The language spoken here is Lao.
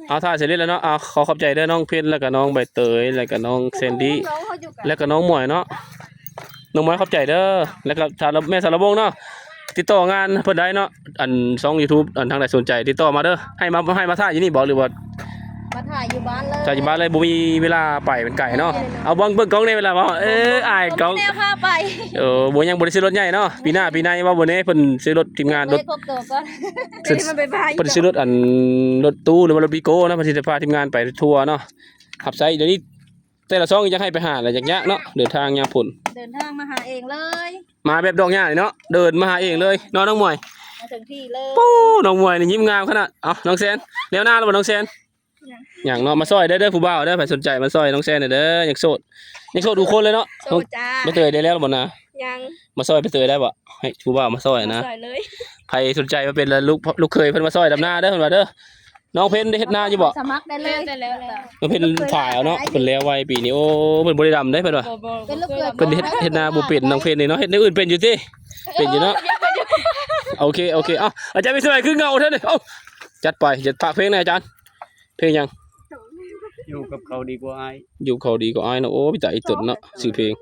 ເອົາ ຖ້າຊິເລັດແລ້ວເນາະ. ເອົາ ຂໍຂອບໃຈເດີ ນ້ອງເພັນ ແລ້ວກໍນ້ອງໃບເຕີຍ ແລ້ວກໍນ້ອງແຊນດີ້ ແລ້ວກໍນ້ອງໝວຍເນາະ. ນ້ອງໝວຍ ຂອບໃຈເດີ ແລ້ວກໍສາວລຳ ແມ່ສາວລຳວົງເນາະ. ຕິດຕໍ່ງານເພິ່ນໄດ້ເນາະ ອັນຊ່ອງຢູທູບ ອັນທາງໃດສົນໃຈຕິດຕໍ່ມາເດີ. ໃຫ້ມາ ໃຫ້ມາຖ່າຍຢູ່ນີ້ບໍ ຫຼືວ່າມາຖ່າຍຢູ່ບ້ານເລີຍ? ຖ່າຍຢູ່ບ້ານເລີຍ ບໍ່ມີເວລາໄປ ມັນໄກເນາະ. ເບິ່ງ ເບິ່ງກ້ອງແດ່ເວລາເວົ້າ ເອີ ອາຍກ້ອງ ແນວພາໄປ. ເອີ ບໍ່ ຍັງບໍ່ໄດ້ຊື້ລົດໃຫຍ່ເນາະ. ປີໜ້າ ປີໃນເວົ້າບໍ່ແນ່ ເພິ່ນຊື້ລົດທີມງານ ລົດ ເພິ່ນຊື້ລົດອັນ ລົດຕູ້ ຫຼືວ່າລົດວີໂກ້ເນາະ ເພິ່ນຊິໄດ້ພາທີມງານໄປທົວເນາະ ຮັບໃຊ້. ດຽວນີ້ແຕ່ລະຊ່ອງຢາກໃຫ້ໄປຫາລະ ຍາກໆເນາະ ເດີນທາງຍາມຝົນ. ເດີນທາງມາຫາເອງເລີຍ ມາແບບດອກຫຍ້ານີ້ເນາະ ເດີນມາຫາເອງເລີຍເນາະ ນ້ອງໝວຍ. ມາເຖິງທີ່ເລີຍ ໂອ້ ນ້ອງໝວຍນີ້ຍິ້ມງາມຂະໜາດ. ເອົ້າ ນ້ອງແຊນ ແລ້ວໜ້າແລ້ວບໍ່ ນ້ອງແຊນ? ຍັງເນາະ. ມາຊ່ອຍໄດ້ເດີ ຜູ້ບ່າວເດີ ໃຜສົນໃຈມາຊ່ອຍນ້ອງແຊນແດ່ເດີ ຍັງໂສດ ຍັງໂສດທຸກຄົນເລີຍເນາະ. ໂສດຈ້າ. ບໍ່ເຕີຍໄດ້ແລ້ວບໍ່ນາ? ຍັງ. ມາຊ່ອຍໄປເຕີຍໄດ້ບໍ່ ໃຫ້ຜູ້ບ່າວມາຊ່ອຍນະ. ມາຊ່ອຍເລີຍ ໃຜສົນໃຈມາເປັນລູກ ລູກເຂີຍເພິ່ນມາຊ່ອຍດຳນາເດີ ເພິ່ນວ່າເດີ. ນ້ອງເພັນໄດ້ເຮັດນາຢູ່ບໍ່? ສະໝັກໄດ້ເລີຍ. ນ້ອງເພັນຝາຍເອົາເນາະ ເພິ່ນແລ້ວໄວປີນີ້. ໂອ້ ເພິ່ນບໍ່ໄດ້ດຳເດ້ ເພິ່ນວ່າ ເປັນລູກເຂີຍ ເພິ່ນເຮັດ ເຮັດນາບໍ່ເປັນ. ນ້ອງເພັນນີ້ເນາະ ເຮັດແນວອື່ນເປັນຢູ່ຕິ? ເປັນຢູ່ເນາະ. ໂອເຄ ໂອເຄ. ເອົ້າ ອາຈານມີສະໄໝຄືເຫງົາແທ້ນີ້. ເອົ້າ ຈັດໄປ ຈັດ ຝາກເພງແດ່ອາຈານ. ເພງຫຍັງ? ຢູ່ກັບເຂົາດີກວ່າອ້າຍ ຢູ່ເຂົາດີກວ່າອ້າຍເນາະ. ໂອ້ ເປັນຕາອີຕົນເນາະ ຊື່ເພງ.